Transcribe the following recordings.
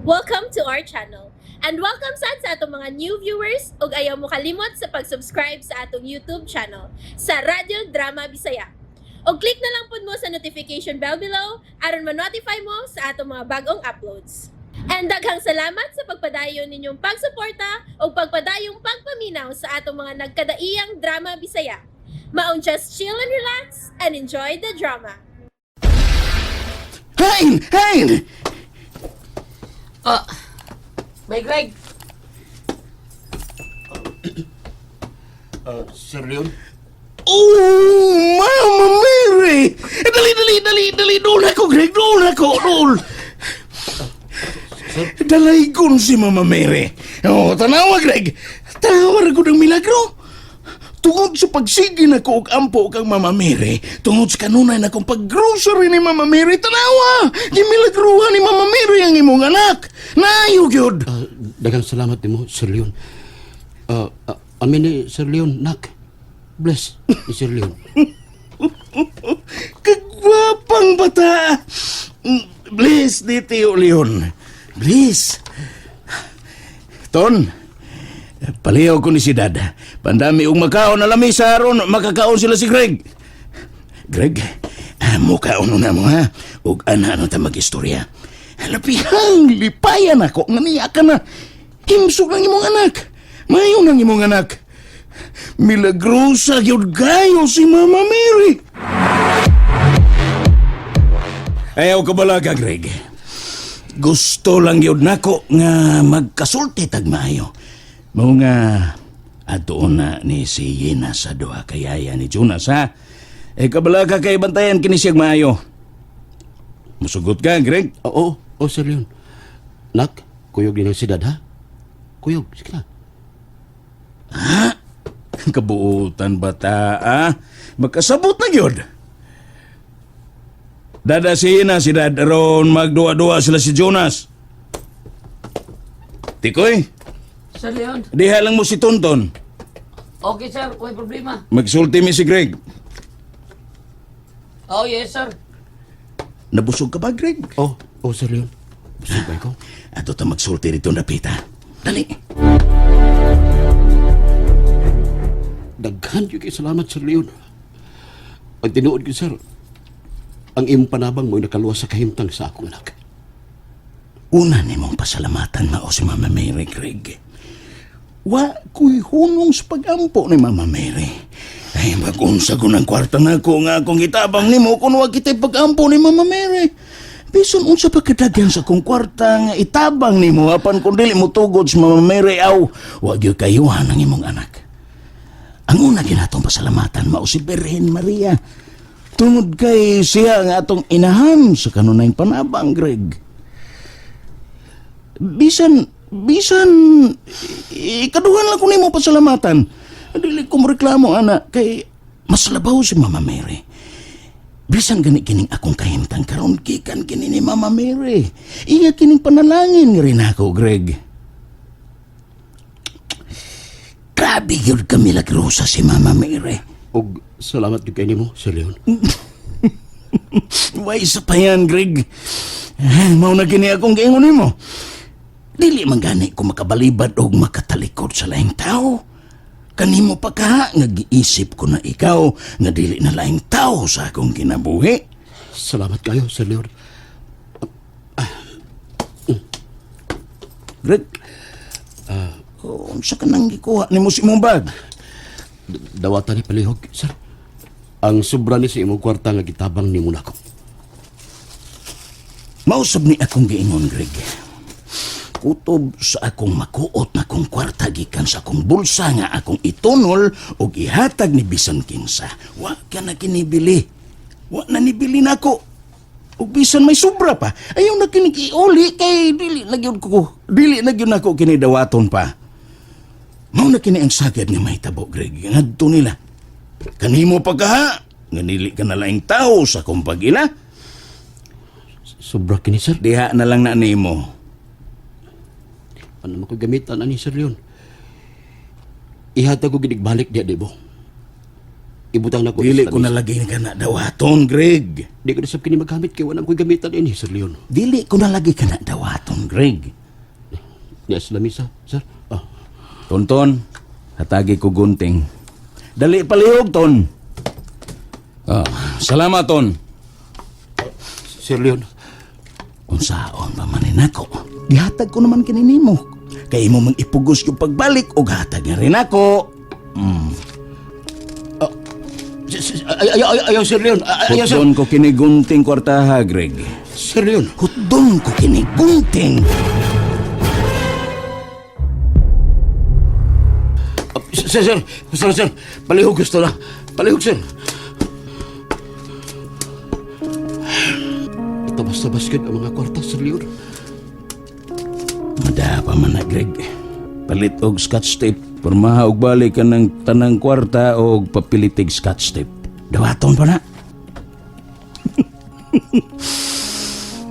Welcome to our channel. And welcome sad sa atong mga new viewers ug ayaw mo kalimot sa pag-subscribe sa atong YouTube channel sa Radyo Drama Bisaya. Og click na lang pud mo sa notification bell below aron ma-notify mo sa atong mga bagong uploads. And daghang salamat sa pagpadayon ninyong pagsuporta ug pagpadayong pagpaminaw sa atong mga nagkadaiyang drama Bisaya. Maong just chill and relax and enjoy the drama. Hein! Hein! Oh, Bay Greg. Sir Leon? Oh, Mama Mary! Dali, dali, dali, dali. Dool ako, Greg. Dool ako, dool. Dalaygon si Mama Mary. Oh, tanawa, Greg. Tanawa ko ng milagro. Tungod sa pagsige na ko og ampo kang Mama Mary, tungod sa kanunay na kong pag-grocery ni Mama Mary, tanawa! Gimilagruhan ni Mama Mary ang imong anak. Naayo gyud. Daghang salamat nimo, Sir Leon. Amin ni Sir Leon, nak. Bless ni Sir Leon. Kagwapang bata! Bless ni Tio Leon. Bless. Ton, palihaw ko ni si Dad. Pandami og makaon na lamisa aron makakaon sila si Greg. Greg, mukaon na mo ha. Ug ana na ta mag-istorya. Lapihang lipayan ako nga niya ka na. Himsog ng imong anak. Mayo ng imong anak. Milagrosa gyud kayo si Mama Mary. Ayaw ka balaga, Greg. Gusto lang yun nako nga magkasulti tag maayo. Mao nga adto na ni si Yena sa duha kayaya ni Jonas ha. Eh kabalaga kay bantayan kini siyang maayo. Musugot ka, Greg. Oo, oh, Sir Leon. Nak, kuyog din ang si Dad, ha? Kuyog, sige na. Kabuutan bata, ah. Magkasabot na yun. Dada si Yena, si Dad aron magduwa-duwa sila si Jonas. Tikoy, Sir Leon. diha lang mo si Tonton. Okay, sir. May problema. Magsulti mi si Greg. Oh, yes, sir. Nabusog ka ba, Greg? Oh, Sir Leon. Busog ba ikaw? Ato ta magsulti dito napita. Dali. Daghan yun kay salamat, Sir Leon. Ang tinuod ko, sir, ang imong panabang mo'y nakaluwas sa kahimtang sa akong anak. Una nimong pasalamatan mao si Mama Mary, Greg. Wa ko'y hunong sa pag-ampo ni Mama Mary. Ay, mag-unsa ko ng kwarta na ko nga akong itabang nimo kung wa kita'y pag-ampo ni Mama Mary. Bisan unsa pa kadaghan sa akong kwarta nga itabang nimo apan kung dili mo tugod si Mama Mary aw, wa gyud kayuhan ang imong anak. Ang una ginatong pasalamatan mao si Birhen Maria. Tungod kay siya nga atong inahan sa kanunayng panabang, Greg. Bisan, bisan, ikaduhan lang ko nimo pasalamatan. Dili ko reklamo ana, kay mas labaw si Mama Mary. Bisan gani kining akong kahimtang karon gikan kini ni Mama Mary. Iya kining panalangin nga rin ako, Greg. Grabe yun ka milagrosa si Mama Mary. Og salamat yun kay nimo, Sir Leon. Way isa pa yan, Greg. Eh, mao na kini akong giingon nimo. Dili man gani ko makabalibad og makatalikod sa laing tao. Kanimo pa ka nga giisip ko na ikaw nga dili na laing tao sa akong kinabuhi. Salamat kayo, Sir Leon. Greg, oh, unsa ka nang gikuha nimo si imong bag? Dawatan ni palihog, sir. Ang sobra ni sa imong kwarta nga gitabang nimo nako. Mausab ni akong giingon, Greg. Kutob sa akong makuot na kong kwarta gikan sa akong bulsa nga akong itunol og ihatag ni bisan kinsa. Wa ka na kinibili. Wa na nibili nako. Ug bisan may sobra pa. Ayaw na kini iuli kay dili na gyud ko. Dili na gyud nako kini dawaton pa. Mao na kini ang sagad nga mahitabo, Greg. Ngadto nila. Kanimo pa ka ha? Nga dili ka na laing tao sa akong pag-ila. Sobra kini, sir. Diha na lang na nimo. Ano man ko gamitan ani, Sir Leon? Ihatag ko ginigbalik diya, di bo? Ibutang na ko. Dili sa ko na lamisa. lagi ka na dawaton, Greg. Di ko na sab kini magamit kay wala ko'y gamitan ini, Sir Leon. Dili ko na lagi ka na dawaton, Greg. Niya sa lamisa, sir. Ah, Tonton, hatagi ko gunting. Dali palihog, Ton. Ah, salamat, Ton. Sir Leon. Unsaon pa man nako. Gihatag ko naman kini nimo. Kay imo mang ipugos yung pagbalik og hatag nga rin ako. Ay, ay, ay, ayaw, Sir Leon. Ay, ayaw, sir. Hutdon ko kini gunting kwartaha, Greg. Sir Leon. Hutdon ko kini gunting. Ah, Sir, sir. Sir, sir. Palihog gusto na. Palihog, sir. Tabas-tabas gud ang mga kwarta, Sir Leon. Mada pa man na, Greg. Palit og scotch tape. Pormaha og balik ka ng tanang kwarta og papilitig scotch tape. Dawaton pa na.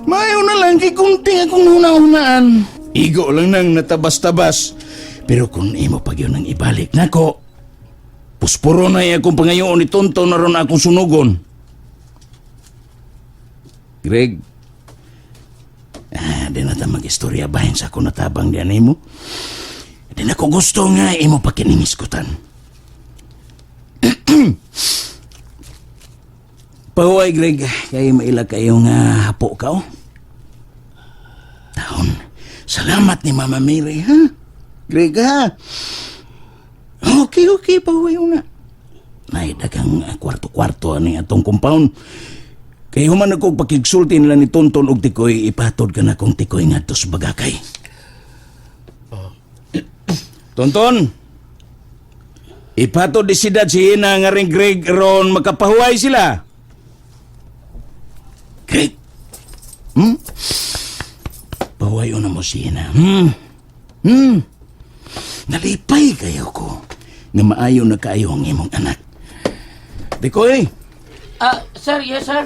Mayo na lang kay kunting akong huna-hunaan. Igo lang nang natabas-tabas. Pero kung imo pag yun ang ibalik nako, puspuro na akong pangayoon ni Tonton na ron akong sunugon. Greg, ah, di na ta mag-istorya bahin sa akong natabang diyan nimo. Di na ko gusto nga imo pa kiningiskutan. Pahuway, Greg. Kay maila kayo nga hapo ka, oh. Taon, salamat ni Mama Mary, ha? Greg, ha? Okay, okay, pahuway una. Nay, dagang kwarto-kwarto ani atong compound. Kay human ako pakigsulti nila ni Tonton og Tikoy, ipatod ka na kong Tikoy ngadto sa Bagakay. Tonton! Ipatod di sida si Ina nga ring Greg ron makapahuway sila. Greg! Hmm? Pahuway na mo si Ina. Hmm? Hmm? Nalipay kayo ko nga maayo na kaayo ang imong anak. Tikoy! Ah, sir, yes, sir.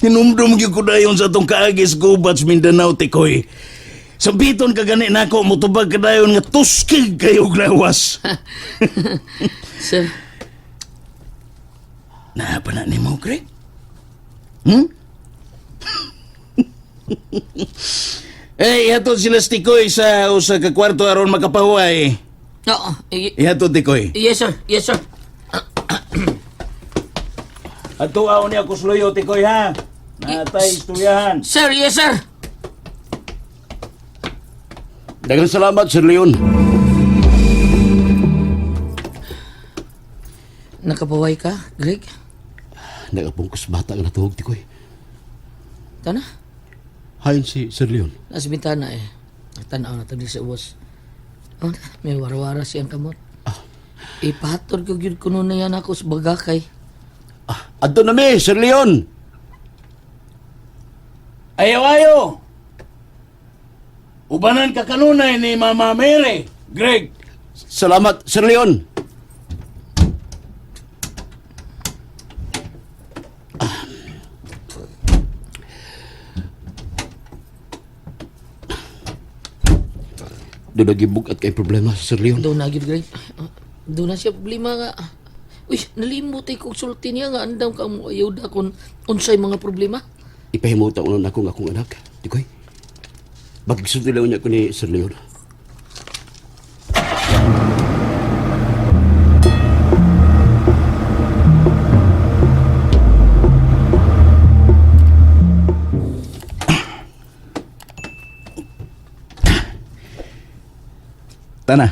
Hinumdum gyud ko dayon sa atong kaagis gubat sa Mindanao tikoy. Sampiton ka gani nako motubag ka dayon nga tuskig kayo og lawas. Sir, Naa pa na nimo, Greg? Hmm? Eh, ihatod sila si Tikoy sa usa ka kwarto aron makapahuway. no, Ihatod Tikoy. yes, sir. Yes, sir. Adto aw niya kusluyo Tikoy ha. Natay istoryahan. Sir, yes, sir. Daghang salamat, Sir Leon. Nakapaway ka, Greg? Nagapungkos bata nga natuhog, Tikoy. Tana, Hayon si Sir Leon. nasa bintana eh. Tanaw na to sa ubos. Oh, may warawara siyang kamot. Ipahatod ko gyud kuno na yan ako sa bagakay. Ah, adto na mi, Sir Leon. Ayaw ayo. Ubanan ka kanunay ni Mama Mary. Greg. Salamat, Sir Leon. Ah. Doon nagibog at kay problema, Sir Leon. Doon na gyud Greg. Ah, doon na siya problema nga. Uy, nalimot ay kog sulti niya nga andam ka mo ayuda kung unsay mga problema. Ipahimuta ko na akong akong anak. Tikoy. Bagigsulti lang niya ko ni Sir Leon. Tana.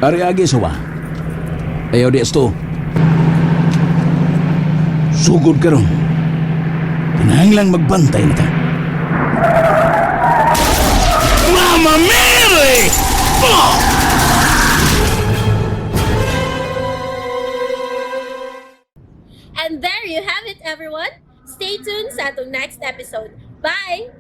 Ari agi sawa. Ayaw di asto. Sugod karon. Kinahanglang magbantay na ta. Mama Mary! Oh! And there you have it, everyone. Stay tuned sa atong next episode. Bye!